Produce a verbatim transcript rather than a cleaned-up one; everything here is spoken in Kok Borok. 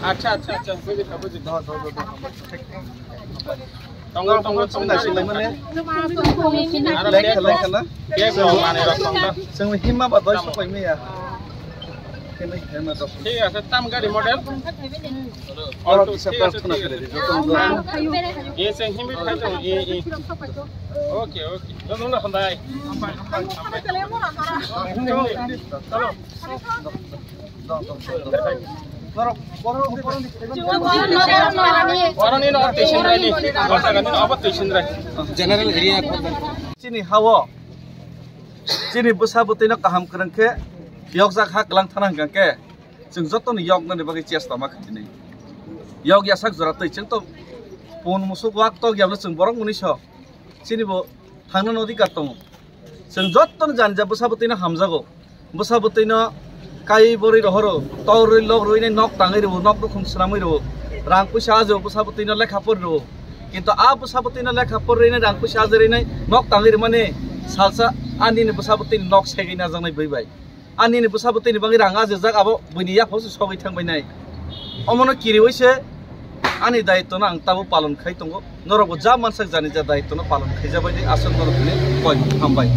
Acha, acha, acha. Buji kha, buji kha. Tongo, tongo, tongo. Naising lai mane. Aro lek, cake, lek na. Cake rok manwi rok tongo. Chwng himma ba doi sok lai maya. Kene himma dok. Thik ase, tam gari model. Oro kisa thik ase, prarthana thik ase. Kore di, joto no. Ye chwng himwi phai tongo, ye, ye. Okay, okay. Joto no hambai. Hambai, hambai, hambai. Chalo. General area. Chini hao, chini bwsa bwtwi no kaham kwrwng khe, yokjak ha kwlang thana hwnkha khe, chwng joto ni yok nani bagwi chesta ma khainai. Yok yasak jora twi chwng to pun musuk wak tok yablo chwng borok mwnwi so. Chini bo thangna no adhikar tongo. Chwng jottoni jani ja bwsa bwtwi no hamjago. Bwsa bwtwi no kai borwi rohoro, torwi lok rwinai nok tangwi rwo, nok nukhung swnamwi rwo. Rang puisa ajo bwsa bwtwi no lekha pori rwo. Kintu a bwsa bwtwi no lekha pori rwinai, rang puisa ajo rwinai nok tangwi rwmani salsa ani ni bwsa bwtwi nok segwi najaknai bui bai. Ani ni bwsa bwtwi ni bagwi rang ajajak abo buini yaphang se sogwi thangbainai. Omono kiriwi se ani daitwno ang tabuk palon khai tongo. Norokbo ja mansak jani ja daitwno palon khaijabai di aswk norokni koi hambai.